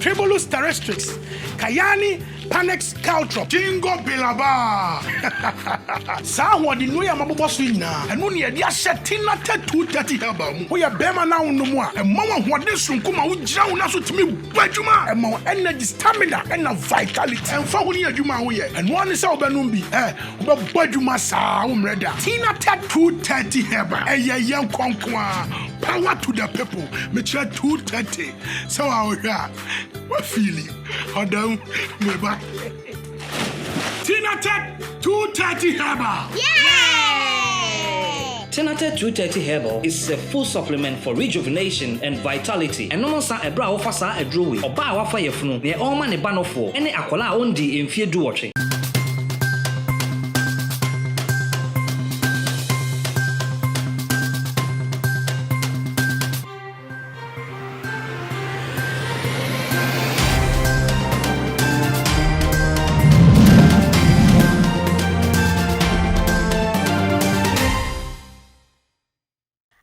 Tribulus terrestris, Cayani Panax caltrop, Ginkgo biloba. Saa ahoɔdennuro yi a mabobɔ so yi nyinaa, ɛno na yɛde ahyɛ Tinatett 230 Herbal mu. Woyɛ barima na wonom a, ɛma wo ahoɔden soronko ma wogyina wo nan so tumi bɔ adwuma. Ɛma wo energy, stamina, ɛna vitality. Ɛmfa ho ne adwuma a woyɛ, ɛno ara ne sɛ wobɛnom bi. Ɛ, wobɛbɔ adwuma saa, wommrɛ da. Tinatett 230 Herbal, ɛyɛ yɛn nkwa nko ara. Power to the people. Mekyerɛ 230. Sɛ woahwɛ a, woafeeli. Ɔdam, me ba. Tinatett 230 Herbal. Yeah! Tinatett 230 Herbal is a full supplement for rejuvenation and vitality. Ɛnom nsa ɛberɛ a wofa saa aduro wei, ɔbaa a wafa yafunu, neɛ ɔrema ne ba nofoɔ, ɛne akwadaa a ɔndii mfeɛ duwɔtwe.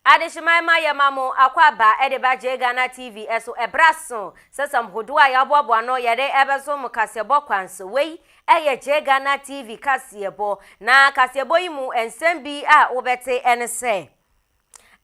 Adehyeman ma yɛma mo akwaaba de ba Jay Ghana TV so ɛberɛ aso sɛ sɛm hodoɔ a yɛaboaboa ano yɛde ɛbɛso mo kaseɛbɔ kwan so. Wei ɛyɛ Jay Ghana TV kaseɛbɔ, na kaseɛbɔ yi mu nsɛm bi a wobɛte ɛne sɛ,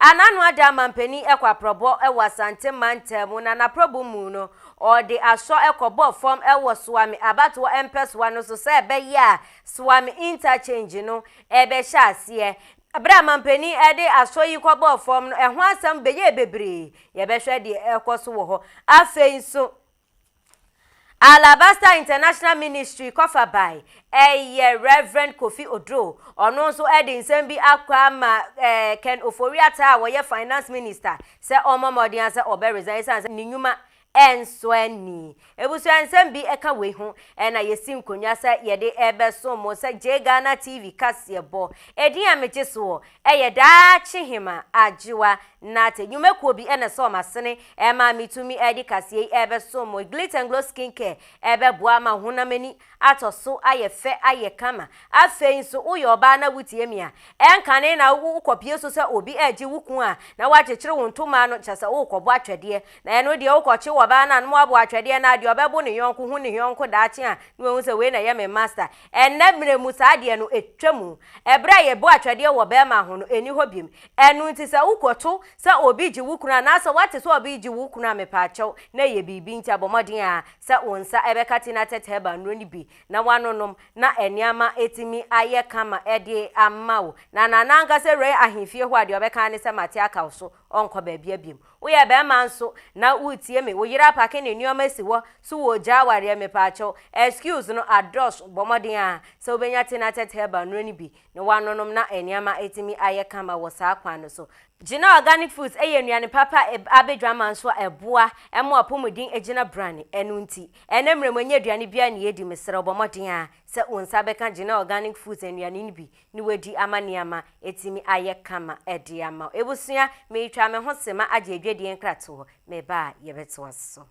Anano Ada mampanin kɔ aprɔbɔ wɔ Asante mantam mu na n'aprɔbɔ mu no, ɔde asɔ kɔbɔɔ fam wɔ Suame abatoɔ mpɛsoa no so sɛ ɛbɛyɛ a Suame Interchange no bɛhyɛ aseɛ. Berɛ a mampanin de asɔ yi kɔbɔɔ fam no, ɛho asɛm bɛyɛɛ bebree. Yɛbɛhwɛ deɛ ɛrekɔ so wɔ hɔ. Afei nso, Alabaster International Ministry kɔfa bae yɛ Rev. Kofi Oduro. Ɔno nso de nsɛm bi akɔ ama Ken Ofori-Atta a ɔyɛ Finance Minister sɛ ɔmmɔ mmɔden ara sɛ ɔbɛ resign esiane sɛ ne nnwuma nsɔ ani. Abusua nsɛm bi ka wei ho na yɛsi nkonnwa sɛ yɛde rebɛsom mo sɛ Jay Ghana TV kaseɛbɔ. Edin a megye soɔ yɛ Daakye Hema Agyewa Nartey. Nnwumakuo bi na ɛsɔɔ m'asene ɛma metumi de kaseɛ yi rebɛsom mo. Glit and Glow Skin Care ɛbɛboa ama wo honam ani atɔ so ayɛ fɛ ayɛ kama. Afei nso woyɛ ɔbaa na wotie me a, ɛnkane na wokɔpie so sɛ obi regye wo kun a na woakyekyere wo ntoma ano kyerɛ sɛ worekɔbɔ atwɛdeɛ. Na ɛno deɛ wokɔkye ɔbaa no a na moabɔ atwɛdeɛ no a deɛ ɔbɛbo ne yɔnko hu ne yɔnko daakye a na wahu sɛ wei na ɛyɛ me master. Ɛnnɛ mmerɛ mu saa adeɛ no ɛtwa mu. Ɛberɛ a yɛbɔ atwɛdeɛ wɔ barima ho no ɛnni hɔ biom. Ɛno nti sɛ wokɔto sɛ obi gye wo kunu anaasɛ woate sɛ obi regye wo kunu a mepaakyɛw na ɛyɛ biribi nti a bɔ mmɔden ara sɛ wo nsa bɛka Tinatet Herbal nnuro no bi na woanonom na nneɛma atumi ayɛ kama de ama wo. Na Nana ankasa wura ahemfie hɔ a deɛ ɔbɛka ara ne sɛ mate aka wo so ɔnkɔ baabia biom. Woyɛ bɛɛma nso na woretie me, wo yere apake ne nnoɔma asi hɔ so wɔregyaa awareɛ mepaakyɛw excuse no adɔɔso bɔ mmɔden ara sɛ wobɛnya Tinatet Herbal nnuro no bi na woanonom na nneɛma atumi ayɛ kama wɔ saa kwan no so. Gyina Organic Foods yɛ nnuane papa a abɛdwaman nso a ɛboa ma w'apɔmuden gyina brane. Ɛno nti, ɛnnɛ mmerɛ mu ɛnyɛ aduane biara na yɛdi, mesrɛ wo bɔ mmɔden ara sɛ wo nsa bɛka Gyina Organic Foods nnuane no bi na woadi ama nneɛma atumi ayɛ kama de ama wo. Abusua, meretwa me ho sema agye adwadie nkratoɔ, meba a yɛbɛtoa so.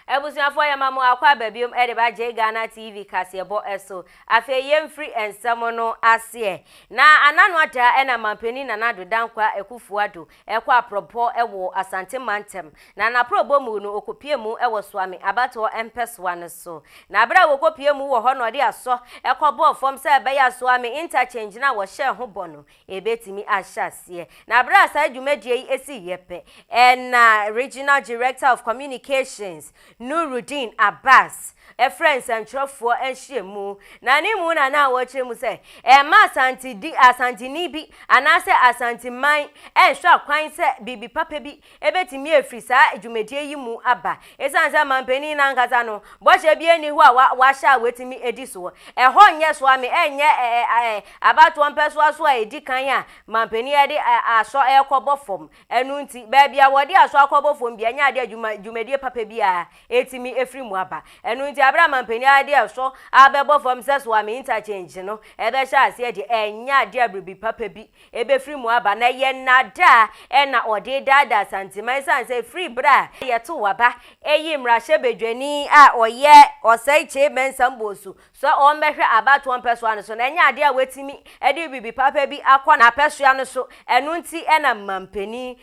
Abusuafoɔ yɛma mo akwaaba biom de ba Jay Ghana TV kaseɛbɔ so. Afei yɛmfiri nsɛm no aseɛ. Na anano ada na Manpanin Nana Addo Dankwa Akuffo Addo kɔ aprɔbɔ wɔ Asante mantam. Na n'aprɔbɔ mu no ɔkɔpie mu wɔ Suame abatoɔ mpɛsoa no so. Na berɛ a wɔkɔpie mu wɔ hɔ na ɔde asɔ kɔbɔɔ fam sɛ ɛbɛyɛ a Suame interchange no a wɔhyɛɛ ho bɔ no Ebetumi ahyɛ aseɛ. Na berɛ a saa dwumadie yi siiɛ pɛ na Regional Director of Communications, Nurudeen Abbas frɛɛ nsɛntwerɛfoɔ nhyiamu. Na ne mu na na ɔrekyerɛ mu sɛ, ɛmma Asante di, Asanteni bi anaasɛ Asanteman nhwɛ akwan sɛ biribi papa bi Ebetumi afiri saa dwumadie yi mu aba. Esiane sɛ manpanin no ankasa no, bɔhyɛ biara nni hɔ a wahyɛ a watumi adi soɔ. Ɛhɔ nyɛ Soame, ɛnyɛ abatoɔ mpɛsoa so a ɛdi kan a manpanin de asɔ rekɔbɔ fam. Ɛno nti, baabi a wɔde asɔ akɔbɔ fam biara, ɛnyɛ adeɛ a dwumadie papa biara ɛtumi ɛfiri mu aba. Ɛno nti aberɛ a manpanin ade ɛsɔ abɛbɔ fam sɛ Suame Interchange no ɛbɛhyɛ aseɛ deɛ, ɛnyɛ adeɛ a biribi papa bi ɛbɛfiri mu aba na ɛyɛ nnaadaa ɛna ɔde redaadaa Asanteman ɛsiane sɛ ɛfiri berɛ a yɛtoo aba ɛyii mmarahyɛbadwani a ɔyɛ Osei Kyei Mensah Mbosu sɛ ɔmmɛhwɛ abatoɔ mpɛsoa no so no, ɛnyɛ adeɛ a watumi de biribi papa bi akɔ n'apɛsoa no so. Ɛno nti na mampanin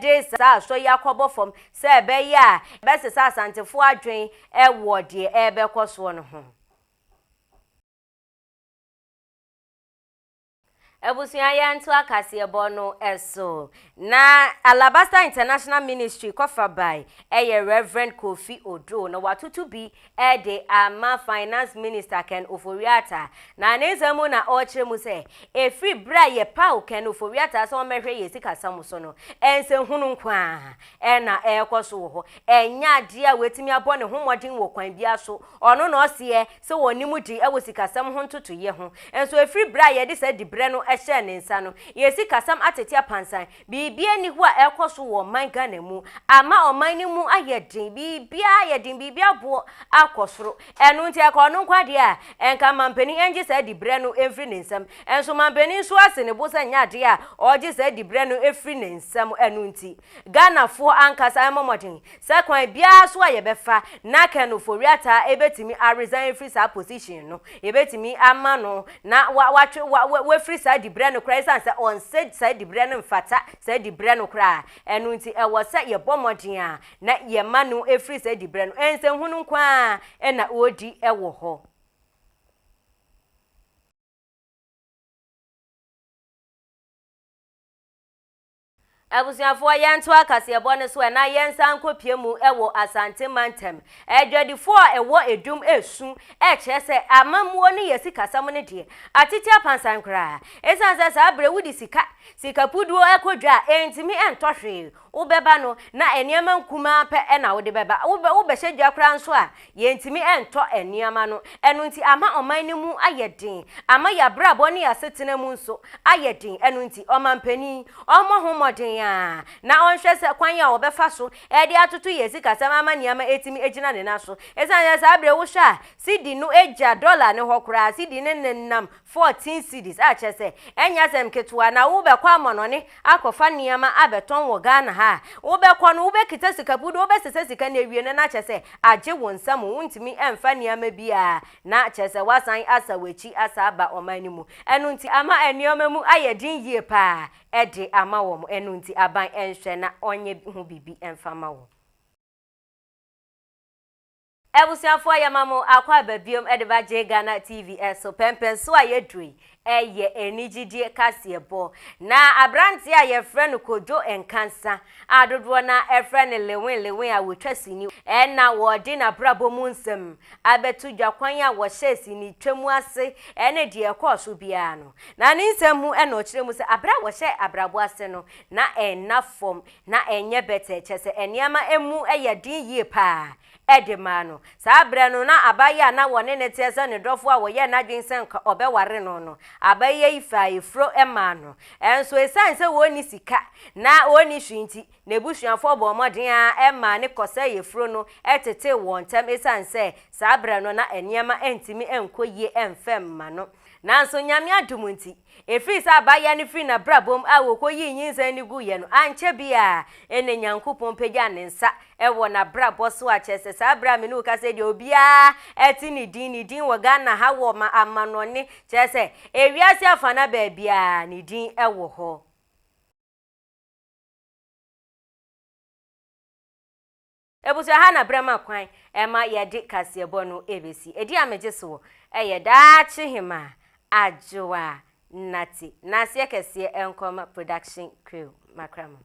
de saa asɔ yi akɔbɔ fam sɛ ɛbɛyɛ a ɛbɛsesa Asantefoɔ adwene wɔ deɛ ɛrebɛkɔ soɔ no ho. Abusua yɛntoa kaseɛbɔ no so. Na Alabaster International Ministry kɔfa bae yɛ Rev. Kofi Oduro na watoto bi de ama Finance Minister Ken Ofori-Atta. Na ne nsɛm mu na ɔrekyerɛ mu sɛ ɛfiri berɛ a yɛpaw Ken Ofori-Atta sɛ ɔmmɛhwɛ yɛn sikasɛm so no, nsɛnhunu nko ara na ɛrekɔ so wɔ hɔ. Ɛnyɛ adeɛ a watumi abɔ ne ho mmɔden wɔ kwan biara so. Ɔno na ɔseɛ sɛ ɔnim de wɔ sikasɛm ho ntotoeɛ ho. Nso ɛfiri berɛ a yɛde saa diberɛ no hyɛɛ ne nsa no, yɛn sikasɛm atete apansan. Biribiara nni hɔ a ɛrekɔ so wɔ ɔman Ghana mu ama ɔman no mu ayɛ den. Biribiara ayɛ den, biribiara boɔ akɔ soro. Ɛno nti ɛka ɔno nko ara deɛ a, ɛnka mampanin nnye saa diberɛ no mfiri ne nsam. Nso mampanin nso ase ne bo sɛ ɛnyɛ adeɛ a ɔregye saa diberɛ no afiri ne nsam. Ɛno nti Ghanafoɔ ankasa mmɔ mmɔden sɛ kwan biara so a yɛbɛfa na Ken Ofori-Atta bɛtumi a resign afiri saa position no, yɛbɛtumi ama no na watwe wafiri saa diberɛ no koraa ɛsiane sɛ ɔnsɛ saa diberɛ no mfata saa diberɛ no koraa. Ɛno nti ɛwɔ sɛ yɛbɔ mmɔden a na yɛma no firi saa diberɛ no. Nsɛnhunu nko ara na ɔredi wɔ hɔ. Abusuafoɔ yɛntoa kaseɛbɔ no so ɛ na yɛnsan nkɔpie mu wɔ Asante mantam. Adwadifoɔ a ɛwɔ Edum resu kyerɛ sɛ amammuo ne yɛ sikasɛm no deɛ, atete apansan koraa. Ɛsiane sɛ saa berɛ wode sika, sika puduo kɔ dwa a, ɛntumi ntɔ hwee. Wobɛba no, na nneɛma nkumaa pɛ na wode bɛba. Wobɛhyɛ dwa koraa nso a, Yɛntumi ntɔ nneɛma no. Ɛno nti ama ɔman no mu ayɛ den, ama yɛn abrabɔ ne yɛn asetena mu nso ayɛ den. Ɛno nti ɔmanpanin, ɔmmɔ ho mmɔden ara na ɔnhwɛ sɛ kwan a ɔbɛfa so de atoto yɛn sikasɛm ama nneɛma atumi agyina ne nan so. Ɛsiane sɛ saa berɛ wohwɛ a, cedi no agya dɔla no hɔ koraa, cedi no nenam 14 cedis a kyerɛ sɛ ɛnyɛ asɛm ketewa na wobɛkɔ amɔnɔne akɔfa nneɛma abɛtɔn wɔ Ghana ha a, wobɛkɔ no wobɛkita sika pudo wobɛsesa sika no awie no na kyerɛ sɛ agye wo nsam wontumi mfa nneɛma biara na kyerɛ sɛ woasan asa w'akyi asa aba ɔman no mu. Ɛno nti ama nneɛma mu ayɛ den yie paa de ama wɔn ɛno nti aban nhwɛ na ɔnyɛ ho biribi mfa mma wɔn. Abusuafoɔ yɛma mo akwaaba biom de ba Jay Ghana TV so. Pɛnpɛnso a yɛduru yi yɛ anigyedie kaseɛbɔ. Na aberanteɛ a yɛfrɛ no Kojo Nkansa a dodoɔ no ara frɛ no Lewin Lewin a wɔtwa sini na wɔde n'abrabɔ mu nsɛm abɛto dwa kwan a wɔhyɛɛ sinitwa mu ase ne deɛ ɛkɔɔ so biara no. Na ne nsɛm mu na ɔkyerɛ mu sɛ aberɛ a wɔhyɛɛ abrabɔ ase no na ɛnna fam na ɛnyɛ bɛtɛɛ kyerɛ sɛ nneɛma mu yɛ den yie paa de maa no. Saa berɛ no, na abaayewa a na wɔne no teɛ sɛ ne dɔfoɔ a wɔyɛɛ n'adwene sɛ anka ɔbɛware no no, abaayewa yi faa afuro maa no. Nso ɛsiane sɛ ɔnni sika na ɔnni hwee nti, n'abusuafoɔ bɔɔ mmɔden ara maa no kɔsɛee afuro no tetee wɔn ntam ɛsiane sɛ saa berɛ no na nneɛma ntumi nkɔ yie mfa mma no. Nanso Nyame adom nti, Ɛfiri sɛ abaayewa no firii n'abrabɔ mu a wɔkɔyii nyinsɛn no guiɛ no, ankyɛ biara na Nyankopɔn pagyaa ne nsa wɔ n'abrabɔ so a kyerɛ sɛ saa berɛ a me ne wo kasa yi deɛ obiara te ne din, ne din wɔ Ghana ha wɔ ma amanɔne, kyerɛ sɛ ewiase afana baabiara ne din wɔ hɔ. Abusua ha na berɛ ma kwan ma yɛde kaseɛbɔ no bɛsi. Edin a megye soɔ yɛ Daakye Hemaa Adwoa Nartey. Nnaseɛ kɛseɛ nkɔma production crew. Makra mo.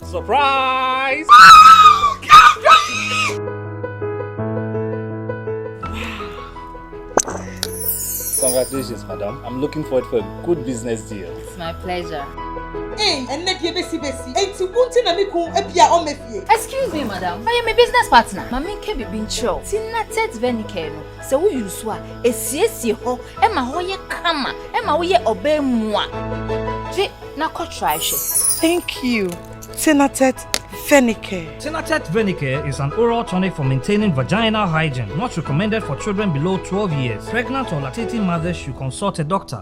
Surprise! Congratulations, madam. I'm looking forward for a good business deal. It's my pleasure. Ei, ɛnnɛ deɛ bɛsi bɛsi. Enti wo nti na me kun ebia ɔmmɛ fie. Excuse me, madam. Ɔyɛ me business partner. Ma menka biribi nkyerɛ wo. Tinatet Venicare no, sɛ woyi so a, esiesie hɔ, ɛma hɔ yɛ kama, ɛma woyɛ ɔbaa mu a. Gye na kɔ try hwɛ. Thank you, Tinatet Venicare. Tinatet Venicare is an oral tonic for maintaining vaginal hygiene, not recommended for children below 12 years. Pregnant or lactating mothers should consult a doctor.